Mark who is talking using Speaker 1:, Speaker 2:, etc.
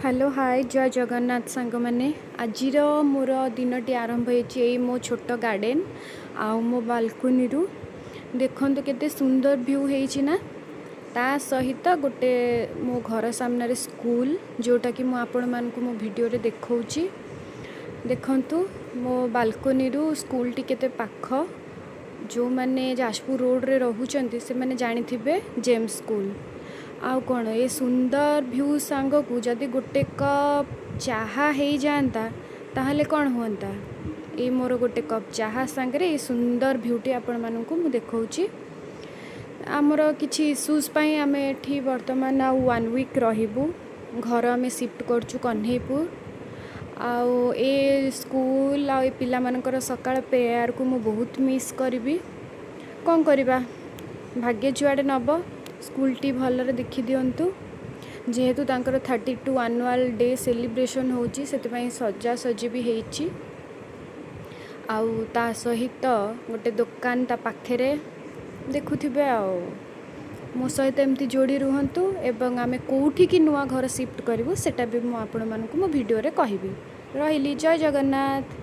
Speaker 1: Hello, ହାଏ, ଜୟ ଜଗନ୍ନାଥ ସାଙ୍ଗମାନେ। ଆଜିର ମୋର ଦିନଟି ଆରମ୍ଭ ହେଇଛି ଏଇ ମୋ ଛୋଟ ଗାର୍ଡ଼େନ୍ ଆଉ ମୋ ବାଲକୁନିରୁ। ଦେଖନ୍ତୁ, କେତେ ସୁନ୍ଦର ଭ୍ୟୁ ହେଇଛି ନା? ତା ସହିତ ଗୋଟେ ମୋ ଘର ସାମ୍ନାରେ ସ୍କୁଲ, ଯେଉଁଟାକି ମୁଁ ଆପଣମାନଙ୍କୁ ମୋ ଭିଡ଼ିଓରେ ଦେଖାଉଛି। ଦେଖନ୍ତୁ, ମୋ ବାଲକୋନିରୁ ସ୍କୁଲଟି କେତେ ପାଖ। ଯେଉଁମାନେ ଯାଜପୁର ରୋଡ଼ରେ ରହୁଛନ୍ତି, ସେମାନେ ଜାଣିଥିବେ ଜେମ୍ସ ସ୍କୁଲ। ଆଉ କ'ଣ, ଏ ସୁନ୍ଦର ଭ୍ୟୁ ସାଙ୍ଗକୁ ଯଦି ଗୋଟେ କପ୍ ଚାହା ହେଇଯାଆନ୍ତା, ତାହେଲେ କ'ଣ ହୁଅନ୍ତା? ଏଇ ମୋର ଗୋଟେ କପ୍ ଚାହା ସାଙ୍ଗରେ ଏଇ ସୁନ୍ଦର ଭ୍ୟୁଟି ଆପଣମାନଙ୍କୁ ମୁଁ ଦେଖାଉଛି। ଆମର କିଛି ଇସ୍ୟୁଜ୍ ପାଇଁ ଆମେ ଏଠି ବର୍ତ୍ତମାନ ଆଉ ୱାନ୍ ୱିକ୍ ରହିବୁ। ଘର ଆମେ ସିଫ୍ଟ କରୁଛୁ କହ୍ନେଇପୁର। ଆଉ ଏ ସ୍କୁଲ ଆଉ ଏ ପିଲାମାନଙ୍କର ସକାଳ ପ୍ରେୟାରକୁ ମୁଁ ବହୁତ ମିସ୍ କରିବି। କ'ଣ କରିବା, ଭାଗ୍ୟ ଯୁଆଡ଼େ ନେବ। ସ୍କୁଲଟି ଭଲରେ ଦେଖିଦିଅନ୍ତୁ। ଯେହେତୁ ତାଙ୍କର 32 ଆନୁଆଲ୍ ଡେ ସେଲିବ୍ରେସନ୍ ହେଉଛି, ସେଥିପାଇଁ ସଜାସଜି ବି ହେଇଛି। ଆଉ ତା ସହିତ ଗୋଟେ ଦୋକାନ ତା ପାଖରେ ଦେଖୁଥିବେ। ଆଉ ମୋ ସହିତ ଏମିତି ଯୋଡ଼ି ରୁହନ୍ତୁ ଏବଂ ଆମେ କେଉଁଠିକି ନୂଆ ଘର ସିଫ୍ଟ କରିବୁ, ସେଇଟା ବି ମୁଁ ଆପଣମାନଙ୍କୁ ମୋ ଭିଡ଼ିଓରେ କହିବି। ରହିଲି, ଜୟ ଜଗନ୍ନାଥ।